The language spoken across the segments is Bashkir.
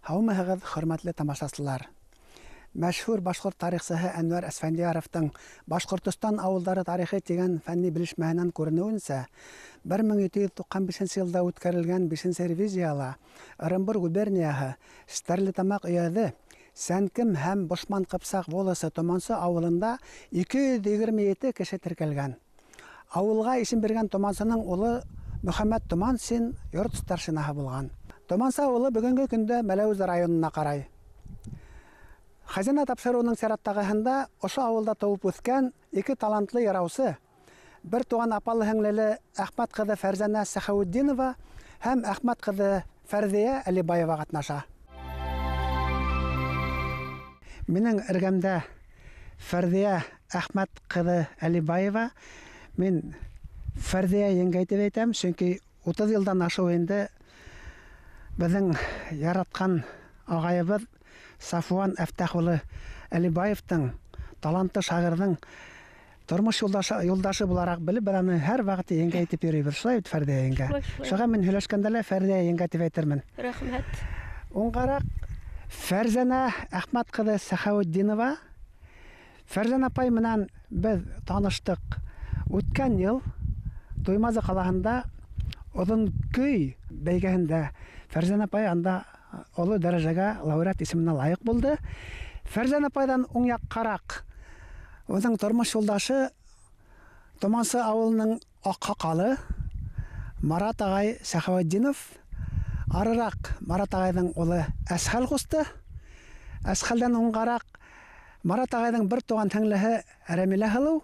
Һаумыһығыҙ, хөрмәтле тамашасылар! Мәшһүр башҡорт тарихсыһы Әнвәр Әсфәндиәровтың Башҡортостан ауылдары тарихы тигән фәнни белешмәһенән күренеүенсә, 1795 йылда үткәрелгән 5-нсе ревизияла Ырымбур губернияһы Стәрлетамаҡ өйәҙе Сәнкем һәм Бошман Ҡыпсаҡ волосы Томансы ауылында 227 кеше теркәлгән. Ауылға исем биргән Томансының улы Мөхәммәт Томансин йорт старшинаһы булған. Томансы ауылы бөгөнгө көндә Мәләүез районына ҡарай. Хазина тапшырыуының сираттағыһында ошо ауылда тыуып үҫкән ике талантлы йыраусы, бер туған апалы-һеңлеле Әхмәт ҡыҙы Фәрзәнә Сәхәүетдинова һәм Әхмәт ҡыҙы Фәрҙиә Әлибаева ҡатнаша. Минең эргәмдә Фәрҙиә Әхмәт ҡыҙы Әлибаева. Мин Фәрҙиә еңгәй тип әйтәм, сөнки 30 йылдан ашыу инде беҙҙең яратҡан ағайыбыҙ Сафуан Әфтәх улы Әлибаевтың талантлы шағирҙың тормош юлдашы булараҡ белеп, беҙ аны һәр ваҡыт еңгә итеп йөрөйбөҙ. Шулай бит, Фәрҙиә еңгә? Шулай. Шуға мин һөйләшкәндә лә Фәрҙиә еңгә тип әйтермен. Рәхмәт. Уңғараҡ Фәрзәнә Әхмәт ҡыҙы Сәхәүетдинова. Фәрзәнә апай менән беҙ таныштыҡ үткән йыл Туймазы ҡалаһында оҙон көй бәйгеһендә. Фәрзәнә апай анда оло дәрәжәгә лауреат исеменә лайыҡ булды. Фәрзәнә апайҙан уң яҡҡараҡ уның тормош юлдашы Томансы ауылының аҡһаҡалы Марат ағай Сәхәүетдинов. Арыраҡ Марат ағайҙың улы Әсхәл ҡусты. Әсхәлдән уңғараҡ Марат ағайҙың бер туған һеңлеһе Рәмилә һылыу.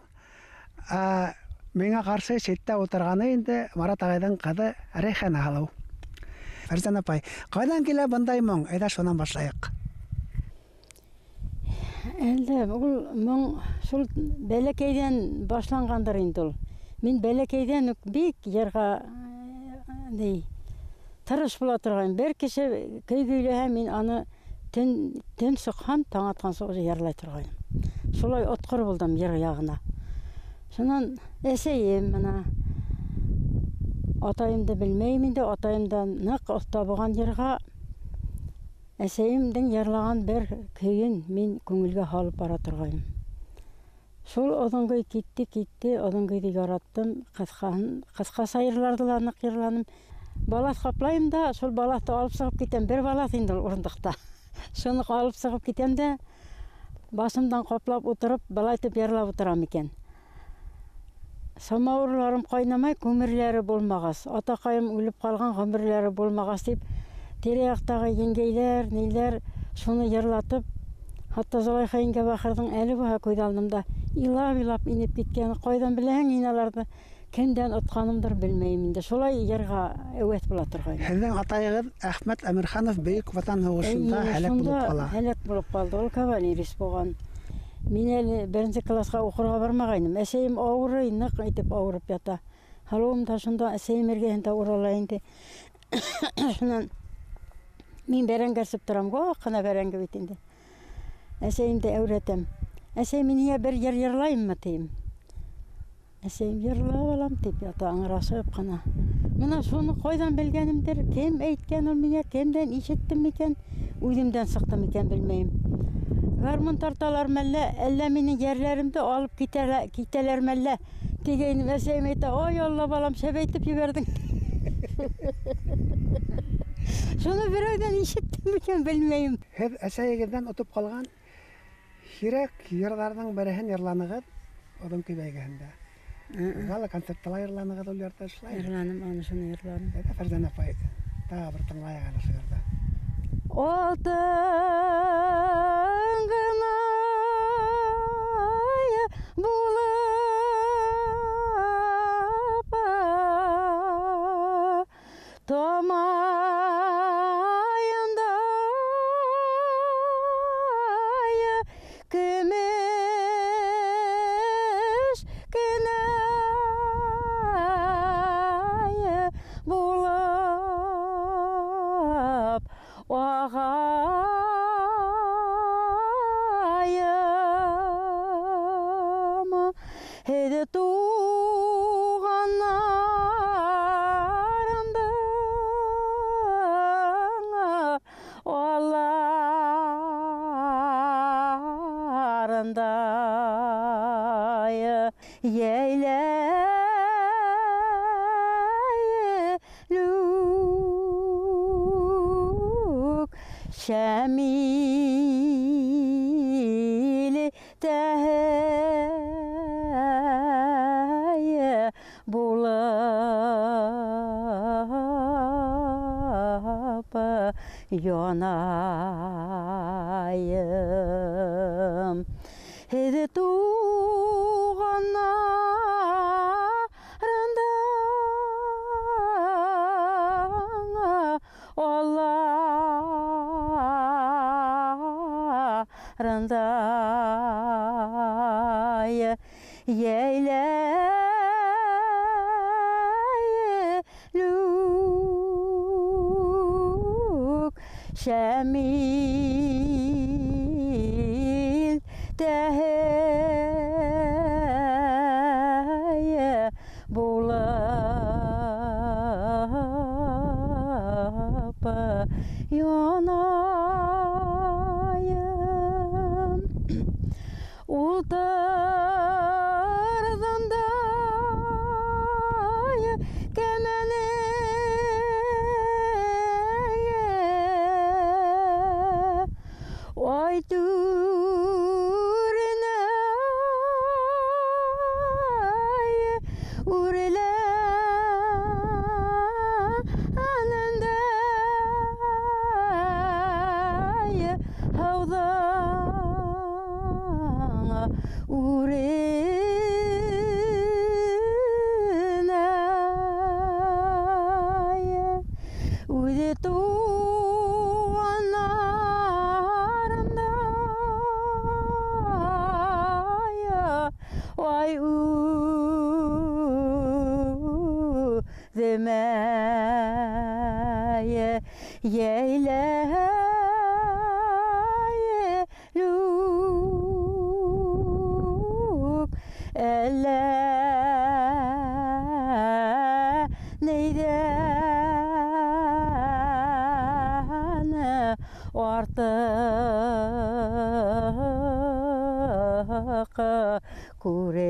Миңә ҡаршы ситтә ултырғаны инде Марат ағайҙың ҡыҙы Рәйхәнә һылыу. Фәрзәнә апай, ҡайҙан килә бындай моң? Әйҙә шунан башлайыҡ. Әлдә ул моң шул бәләкәйҙән башланғандыр инде ул. Мин бәләкәйҙән үк бик йырға тырыш була торғайным. Бер кеше көй көйләһә, мин аны төн сыҡһам, таң атҡансы уже йырлай торғайным. Шулай отҡор булдым йыр яғына. Шунан әсәйем мына атайымды белмәйем инде, атайым да ныҡ оҫта булған йырға. Әсәйемдең йырлаған бер көйөн мин күңелгә һалып бара торғайным. Шул оҙон көй китте, китте, оҙон көйҙө яраттым, ҡыҫҡаса йырларҙы ла ныҡ йырланым. Балаҫ ҡаплайым да, шул балаҫты алып сығып китәм, бер балаҫ инде ул урындыҡта. Шуны алып сығып китәм дә, башымдан ҡаплап ултырып, былай итеп йырлап ултырам икән. Самауырларым ҡайнамай, күмерләре булмағас, атаҡайым үлеп ҡалған, ғүмерләре булмағас тип, тирә-яҡтағы еңгәйләр, ниләр шуны йырлатып, хатта Золайха еңгә бахырҙың әле булһа күҙ алдымда илап-илап инеп киткәне, ҡайҙан беләһең һин аларҙы, кемдән отҡанымдыр белмәйем инде. Шулай йырға әүәҫ була торғайным. Һеҙҙең атайығыҙ Әхмәт Әмирханов Бөйөк Ватан һуғышында Эйе, һәләк булып шунда ҡала. Һәләк булып ҡалды. Ул кавалерист булған. Мин әле беренсе класҡа уҡырға бармағайным. Әсәйем ауырый, ныҡ итеп ауырып ята. Һылыуым да шунда әсәйем эргәһендә урала инде. Шунан мин бәрәңге әрсеп торам, ваҡ ҡына бәрәңге бит инде. Әсәйемде әүрәтәм. Әсәй, мин һиңә бер йыр йырлайыммы тием. Әсәйем йырлап алам тип ята, ыңғырашып ҡына. Мына шуны ҡайҙан белгәнемдер, кем әйткән ул миңә, кемдән ишеттем микән, үҙемдән сыҡты микән белмәйем. Гармун тарталар мәллә, әллә минең йәрләремде алып китәләр мәллә тигәйнем. Әсәйем әйтә, ой, Алла балам, шәбәйтеп ебәрҙең. Шуны берәүҙән ишеттем микән, белмәйем. Һеҙ әсәйегеҙҙән отоп ҡалған һирәк йырҙарҙың береһен йырланығыҙ оҙон көй бәйгеһендә. Гала концертта ла йырланығыҙ ул йырҙы, шулай? Йырланым, аны шуны йырланым. Әйҙә, Фәрзәнә апай, тағы бер тыңлайыҡ әле ошо йырҙы. Алтын ғына булып тамайында көмөш кенә булып аға Йәйләүлүк Шәмил тәһәй булып янайым. Һеҙ туғаннарында Алларында Йәйләүлүк Шәмил тәһәй булып янайым. Ултырҙым да кәмәне ай түренә үрләнендә һауҙың үренә үҙе туғаннарымда ай үҙемә Йәйләүлүк әллә нейҙән артыҡ күренә.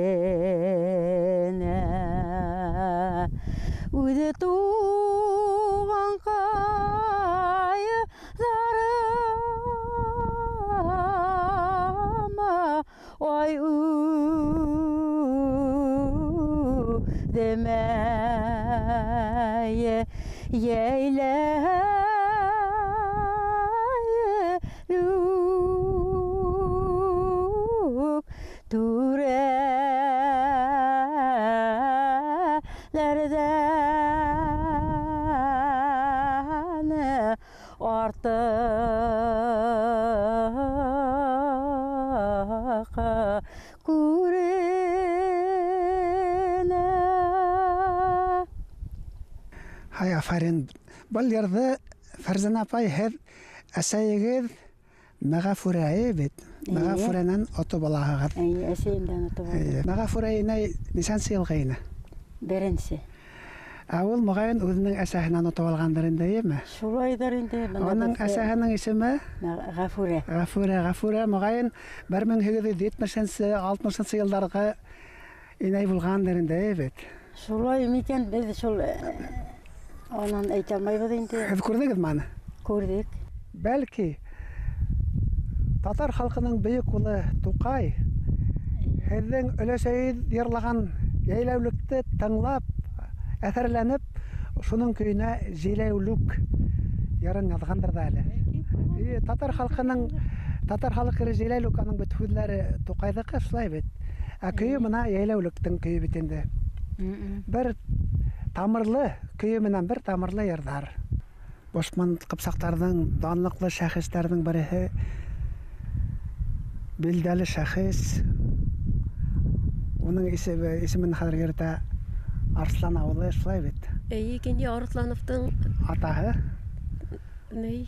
Үҙе туғанҡайҙарым ай үҙемә Йәйләүлүк түрәләрҙән артыҡ күренә. Һай, афарин. Был йырҙы Фәрзәнә апай, һеҙ әсәйегеҙ Мәғәфүрә бит. Мәғәфүрәнән отоп алаһығыҙ. Эйе, әсәйемдән отоп алдым. Мәғәфүрә инәй нисәнсе йылға ине? Беренсе. Ә ул моғайын үҙенең әсәһенән отоп алғандыр инде, эйеме? Шулайҙыр инде. Уның әсәһенең исеме? Ғәфүрә. Ғәфүрә, Ғәфүрә моғайын 1870-нсе, 60-нсы йылдарға инәй булғандыр инде, эйе бит? Шулай микән, беҙ шул анан әйтә алмайбыҙ инде. Һеҙ күрҙегеҙме аны? Күрҙек. Бәлки татар халҡының бөйөк улы Туҡай һеҙҙең өләсәйегеҙ йырлаған йәйләүлекте тыңлап, әҫәрләнеп, шуның көйөнә Җәйләүлүк йырын яҙғандыр ҙа әле. Татар халҡының, татар халыҡ йыры Җәйләүлүк, аның бит һүҙҙәре Туҡайҙыҡы, шулай бит. Ә көйө бына Йәйләүлүктең көйө бит инде. Бер тамырлы көйө менән бер тамырлы йырҙар. Бошман ҡыпсаҡтарҙың данлыҡлы шәхестәрҙең береһе, билдәле шәхес. Уның исемен хәҙер йөрөтә Арслан ауылы, шулай бит? Эйе, Кинйә Арыҫлановтың атаһы. Ней?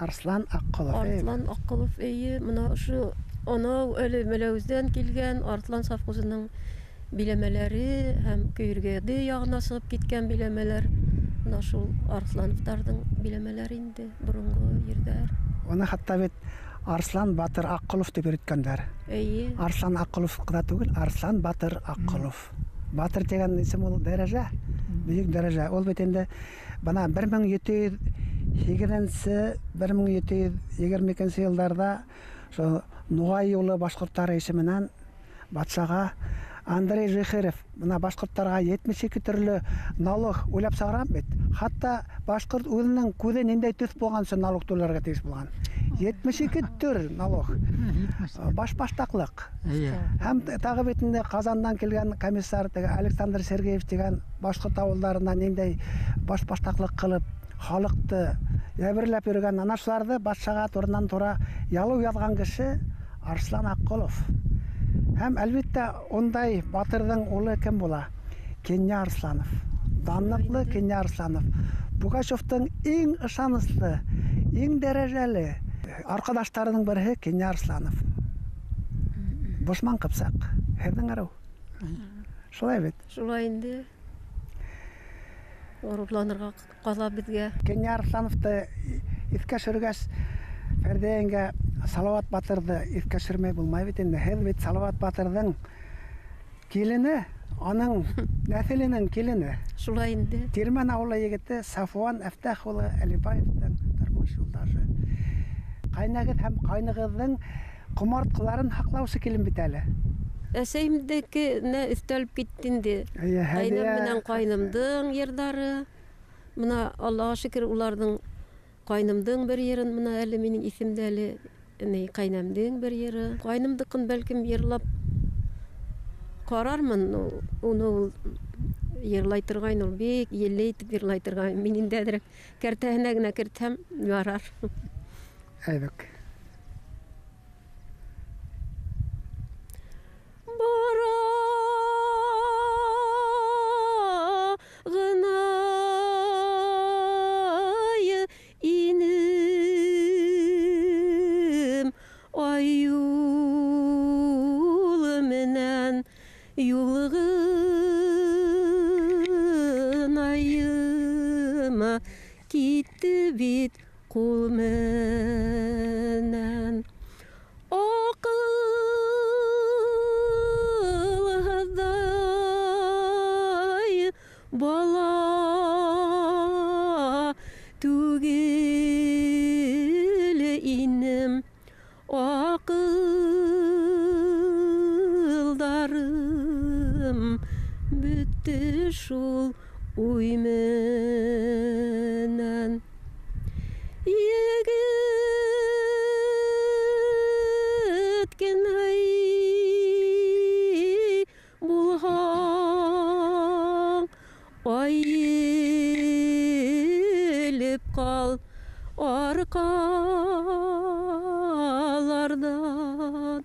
Арслан Аҡҡолов, эйе. Арыҫлан Аҡҡолов, эйе. Бына ошо анау әле Мәләүездән килгән Арыҫлан совхозының биләмәләре һәм Көйөргәҙе яғына сығып киткән биләмәләр. Бына шул Арыҫлановтарҙың биләмәләре инде, боронғо ерҙәр. Уны хатта бит Арслан Батыр Аҡҡолов тип йөрөткәндәр. Эйе. Арслан Аҡҡолов ҡына түгел, Арслан Батыр Аҡҡолов. Батыр тигән исем ул дәрәжә, бөйөк дәрәжә. Ул бит инде бына 1708-нсе, 1722 йылдарҙа шул Нуғай юлы башҡорттары исеменән батшаға Андрей Жихарев бына башҡорттарға 72 төрлө налог уйлап сығарған бит. Хатта башҡорт үҙенең күҙе ниндәй төҫ булған өсөн налог түләргә тейеш булған. 72 төр налог. Башбаштаҡлыҡ. Һәм тағы бит инде Ҡазандан килгән комиссар теге Александр Сергеев тигән башҡорт ауылдарына ниндәй башбаштаҡлыҡ ҡылып халыҡты йәберләп йөрөгән ана шуларҙы батшаға туранан тура ялыу яҙған кеше Арслан Аҡҡолов. Һәм әлбиттә ундай батырҙың улы кем була? Кинйә Арсланов. Данлыҡлы Кинйә Арсланов. Пугачевтың иң ышаныслы, иң дәрәжәле арҡадаштарының береһе Кинйә Арсланов. Бошман Ҡыпсаҡ, һеҙҙең ырыу. Шулай бит? Шулай инде. Ғорурланырға ҡала беҙгә. Кинйә Арслановты иҫкә төшөргәс, Фәрҙиә еңгә Салауат батырҙы иҫкә төшөрмәй булмай бит инде. Һеҙ бит Салауат батырҙың килене, аның нәҫеленең килене. Шулай инде. Тирмән ауылы егете Сафуан Әфтәх улы Әлибаевтың тормош юлдашы. Ҡайнағыҙ һәм ҡайнығыҙҙың ҡомартҡыларын һаҡлаусы килен бит әле. Әсәйемдекенә өҫтәлеп китте инде. Ҡайным менән ҡайнымдың йырҙары. Бына Аллаға шөкөр, уларҙың ҡайнымдың бер йырын бына әле минең иҫемдә әле, ни ҡайнәмдең бер йыры. Ҡайнымдыҡын бәлкем йырлап ҡарармын, уны ул йырлай торғайн, ул бик елле итеп йырлай торғайн. Мин инде әҙерәк кәртәһенә генә кертһәм ярар. Әйбәк. Бара ғына инем, ай юлы менән юлығынайым, китте бит ҡул менән. Аҡылһыҙҙай бала түгел инем, аҡылдарым бөттө шул уй менән. Егет кенә булһаң, ай елеп ҡал арҡаларҙан,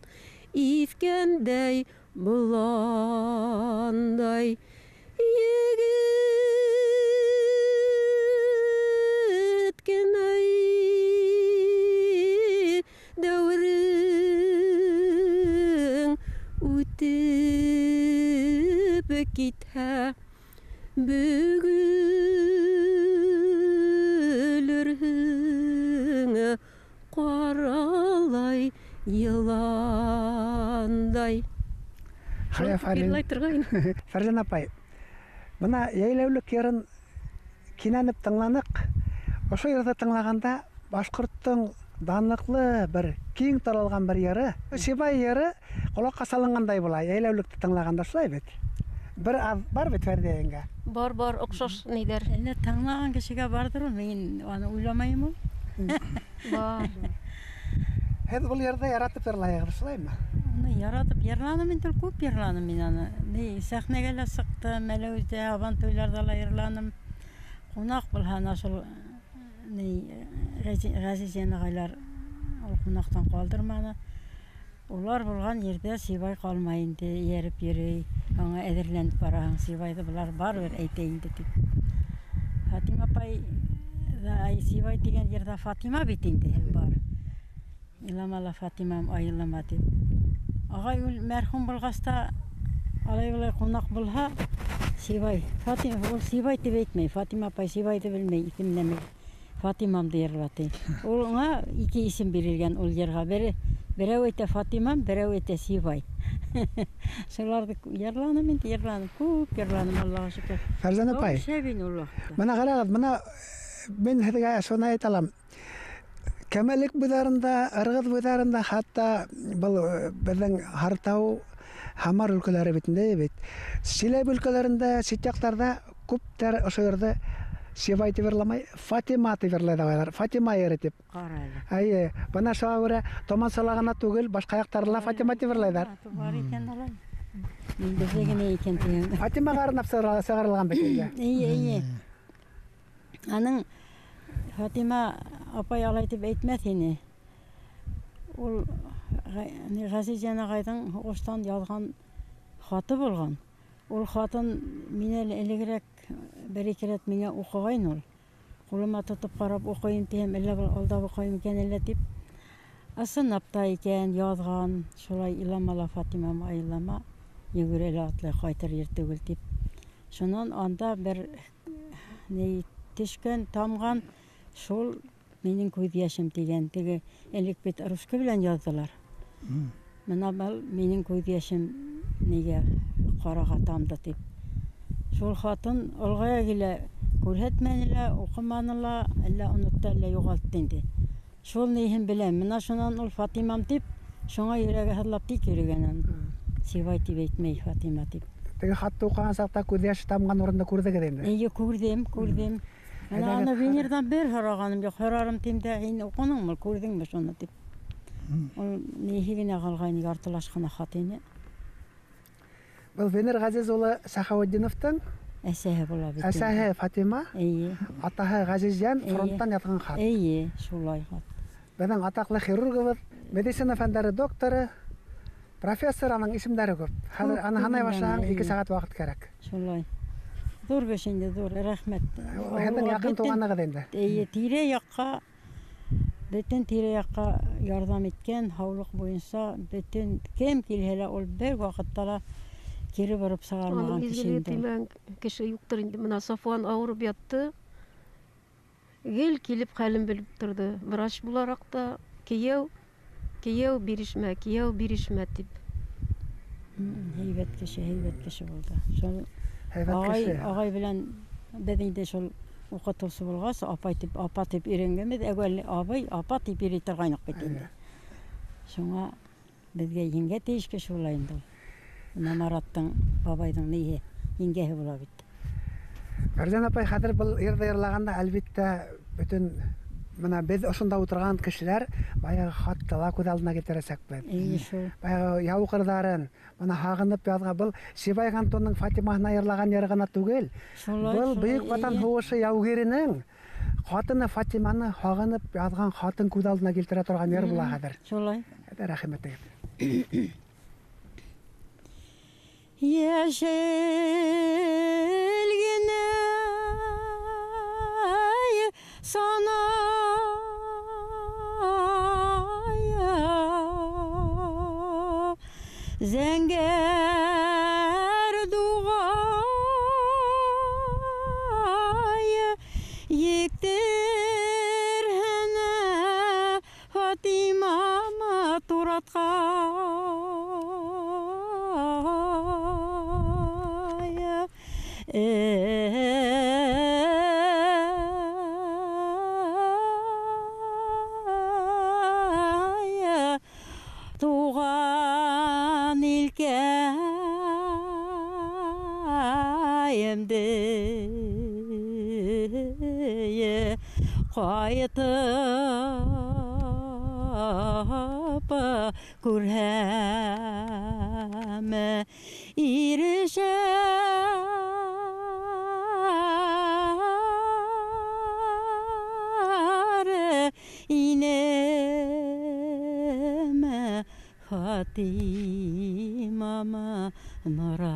иҫкәндәй боландай. Егет кенә дәүерең үтеп китһә, бөгөлөрһөң ҡаралай йыландай. Йырлай торғайны. Фәрзәнә апай, бына йәйләүлек йырын кинәнеп тыңланыҡ. Ошо йырҙы тыңлағанда башҡорттоң данлыҡлы бер киң таралған бер йыры, Сибай йыры ҡолаҡҡа салынғандай була. Йәйләүлекте тыңлағанда шулай бит. Бер аҙ бар бит Фәрҙиә еңгә. Бар, бар, оҡшаш ниҙәр. Әллә тыңлаған кешегә барҙыр ул, мин аны уйламайым ул. Бар. Һеҙ был йырҙы яратып йырлайһығыҙ, шулаймы? Уны яратып йырланым инде, күп йырланым мин аны. Ни сәхнәгә лә сыҡтым, Мәләүездә, һабантуйларҙа ла йырланым. Ҡунаҡ булһа, ана шул ни Ғәзизйән ағайлар ул ҡунаҡтан ҡалдырманы. Улар булған ерҙә Сибай ҡалмай инде, эйәреп йөрөй, аңа әҙерләнеп бараһың, Сибайҙы былар барыбер әйтә инде тип. Фатима апай ҙа, ай, Сибай тигән ерҙә Фатима бит инде бар. Илама ла Фатимам, айылама тип. Ағай ул мәрхүм булғас та, алай былай ҡунаҡ булһа, Сибай, Фатима, ул Сибай тип әйтмәй, Фатима апай Сибайҙы белмәй, иҫемләмәй. Фатимамды йырлаты. Уңа ике исем бирелгән ул йырға. Берәү әйтә Фатимам, берәү әйтә Сибай. Шуларҙы йырланым инде, йырланым, күп йырланым, Аллаға шөкөр. Фәрзәнә апай. Шәп ине ул ваҡытта. Бына ҡарағыҙ, бына мин һеҙгә шуны әйтә алам. Кәмәлек буйҙарында, Ырғыҙ буйҙарында, хатта был беҙҙең Һартау, Һамар өлкәләре битендә бит. Силәбе өлкәләрендә, сит яҡтарҙа күптәр ошо йырҙы Сибай тип йырламай, Фатима тип йырлай ҙа ҡуялар. Фатима йыры тип. Ҡара әле. Эйе, бына шуға күрә Томансала ғына түгел, башҡа яҡтарҙа ла Фатима тип йырлайҙар. Бар икән алай. Мин беҙҙә генә икән тигән. Фатимаға арнап сығарылған бит инде. Эйе, эйе. Аның Фатима апай алай тип әйтмәҫ ине. Ул Ғәзизйән ағайҙың һуғыштан яҙған хаты булған. Ул хатын мин әле элегерәк бер-ике рәт миңә уҡығайны ул. Ҡулыма тотоп ҡарап уҡыйым тиһәм, әллә был алдап уҡыйым икән әллә тип. Ысынлап та икән, яҙған. Шулай илама ла Фатимам, илама, йүгерә лә атлай ҡайтыр ер түгел тип. Шунан анда бер ни төшкән, тамған, шул минең күҙ йәшем тигән. Теге элек бит руска белән яҙҙылар. Бына был минең күҙ йәшем нигә ҡараға тамды тип. Шул хатын олғая килә күрһәтмәне лә, уҡыманы ла, әллә онотто, әллә юғалтты инде. Шул ниһен беләм. Бына шунан ул Фатимам тип, шуңа йөрәге һыҙлап тик йөрөгән. Сибай тип әйтмәй, Фатима тип. Теге хатты уҡыған саҡта күҙ йәше тамған урынды күрҙегеҙ инде? Эйе, күрҙем, күрҙем. Бына аны Венерҙан бер һорағаным юҡ. Һорарым тим дә, һин уҡыныңмы, күрҙеңме шуны тип. Ул ниһе генә ҡалғайны, яртылаш ҡына хат ине. Был Венер Ғәзиз улы Сәхәүетдиновтың әсәһе була бит. Әсәһе Фатима, эйе. Атаһы Ғәзизйән фронттан яҙған хат. Эйе, шулай хат. Беҙҙең атаҡлы хирургыбыҙ, медицина фәндәре докторы, профессор, аның исемдәре күп. Хәҙер аны һанай башлаһаң, 2 сәғәт ваҡыт кәрәк. Шулай. Ҙур кеше инде, ҙур, рәхмәт. Һеҙҙең яҡын туғанығыҙ инде. Эйе, тирә-яҡҡа, бөтөн тирә-яҡҡа ярҙам иткән, һаулыҡ буйынса бөтөн кем килһә лә, ул бер ваҡытта ла кире бороп сығармаған Аның кеше изгелеге инде. тимәгән кеше юҡтыр инде. Бына Сафуан ауырып ятты. Гел килеп хәлен белеп торҙо. Врач булараҡ та кейәү, кейәү бирешмә, кейәү бирешмә тип. Һәйбәт кеше, һәйбәт кеше булды. Шул Һәйбәт кеше. Ағай белән беҙ инде шул уҡытыусы булғас, апай тип, апа тип өйрәнгәнбеҙ. Әүәл абый, апа тип йөрөй торғайныҡ бит инде. Шуңа беҙгә еңгә тейеш кеше була инде ул. Бына Мараттың бабайҙың ниһе, еңгәһе була бит. Фәрзән апай, хәҙер был йырҙы йырлағанда, әлбиттә, бөтөн бына беҙ ошонда ултырған кешеләр баяғы хатты ла күҙ алдына килтерәсәкбеҙ. Эйе, шул. Баяғы яу ҡырҙарын, бына һағынып яҙған был Сибай кантонының Фатимаһына йырлаған йыры ғына түгел. Шулай, Был шулай, Бөйөк Ватан эйе. һуғышы яугиренең ҡатыны Фатиманы һағынып яҙған хатын күҙ алдына килтерә торған йыр була хәҙер. Шулай. Хәҙер рәхим итегеҙ. Йәшел генә саная, зәңгәр дуғай ектерһенә Фатимама туратҡай. Туған илкәйемде ҡайтып күрһәм, ирешә инем Фатимама Норатҡа.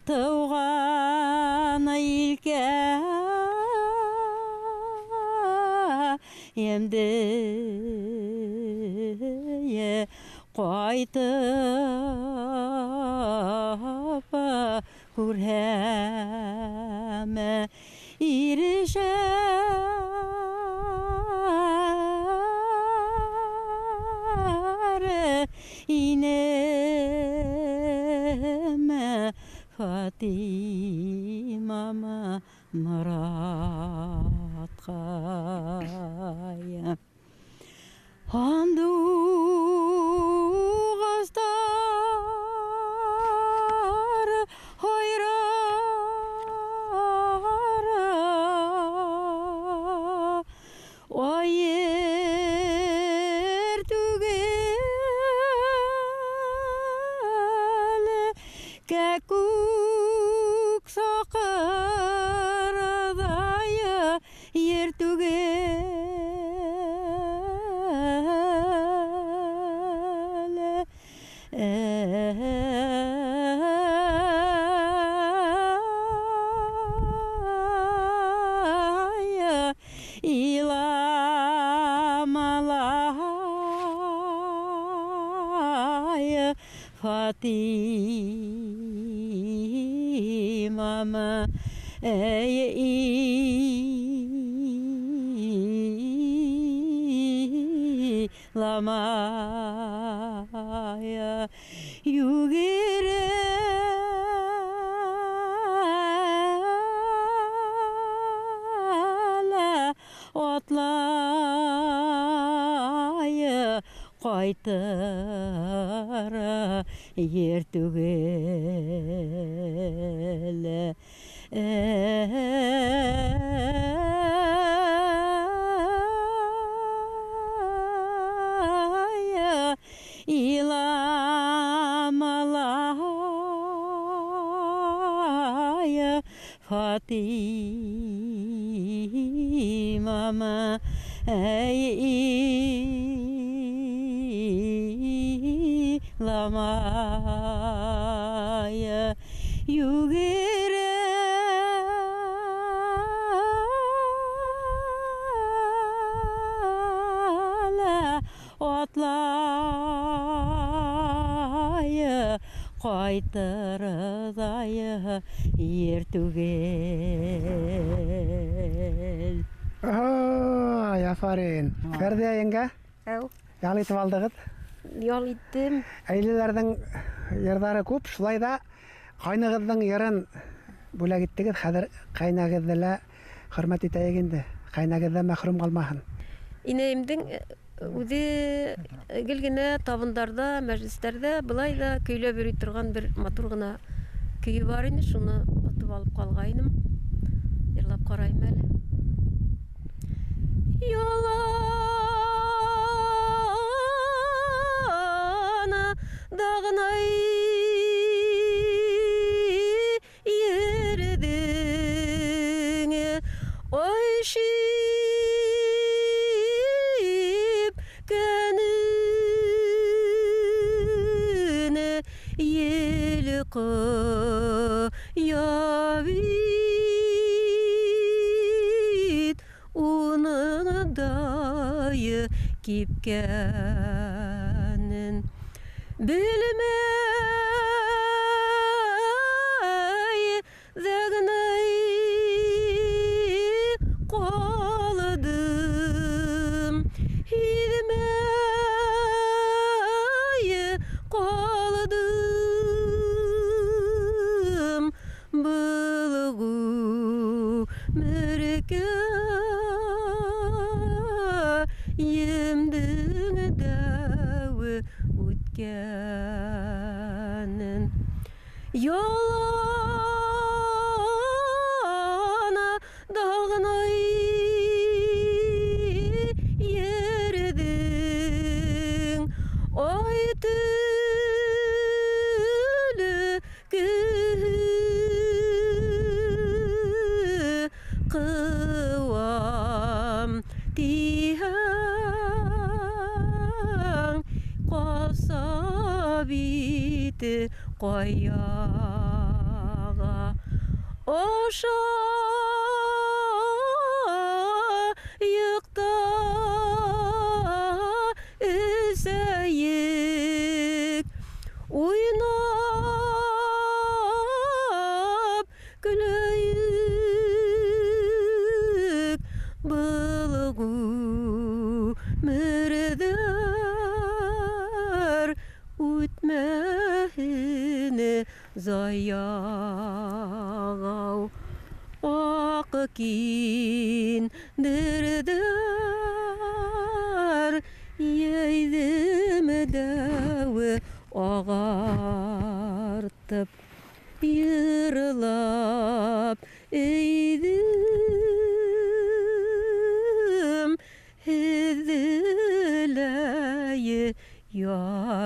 Тыуған илкәйемде. ҡайтып күрһәм ирешә инем Фатимама Моратҡа. Һандуғастар һайрар, айыр түгел кәкүк саҡырҙай ер түгел. Иламалай Фатимама Иламай йүгерә атлай ҡайтыр ер түгел. Иламалай Фатимама Иламай йүгерә атлай ҡайтырҙай ер түгел. Ай, афарин. Фәрҙиә еңгә, ял итеп алдығыҙ? Ял иттем. Әйлеләрҙең йырҙары күп, шулай ҙа ҡайнығыҙҙың йырын бүләк иттегеҙ. Хәҙер ҡайнағыҙҙы ла хөрмәт итәйек инде. Ҡайнағыҙҙа мәхрүм ҡалмаһын. Инәйемдең үҙе гел генә табындарҙа, мәжлестәрҙә былай ҙа көйләп йөрөй торған бер матур ғына көйө бар ине, шуны отоп алып ҡалғайным. Йырлап ҡарайым әле. Ялана дағынай ерҙең ай шипкәнен ел ҡоя бит, уның дайы кипкәнен белмәй ҙәгнәй ҡалдым, һиҙмәй ҡалдым был ғүмеркәйемдең дәүе үткәнен. Ялана дағынай ерҙең ай төлө ҡыуам тиһәң, ҡаса бит ҡаяға аша йыҡта эсәйек. Ғүмерҙәр үтмәһен заяғау. Аҡ киндерҙәр йәйҙем дәүе ағартып, йырлап эйҙем һеҙҙе лә яратып.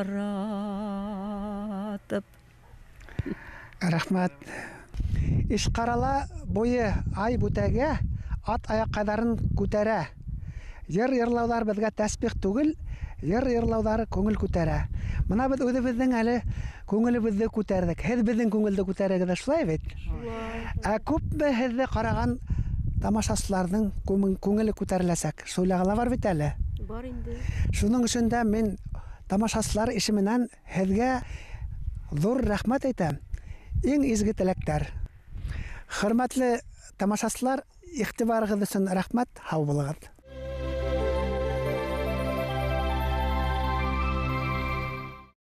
Рәхмәт. Ишҡарала буйы ай бүтәгә, ат аяҡҡайҙарын күтәрә. Йыр йырлауҙар беҙгә тәсбих түгел, йыр йырлауҙары күңел күтәрә. Бына беҙ үҙебеҙҙең әле күңелебеҙҙе күтәрҙек. Һеҙ беҙҙең күңелде күтәрегеҙ, шулай бит? Шулай. Ә күпме һеҙҙе ҡараған тамашасыларҙың күңеле күтәреләсәк. Шулай ла бар бит әле. Бар инде. Шуның өсөн дә мин тамашасылар исеменән һеҙгә ҙур рәхмәт әйтәм. Иң изге теләктәр. Хөрмәтле тамашасылар, иғтибарығыҙ өсөн рәхмәт, һау булығыҙ.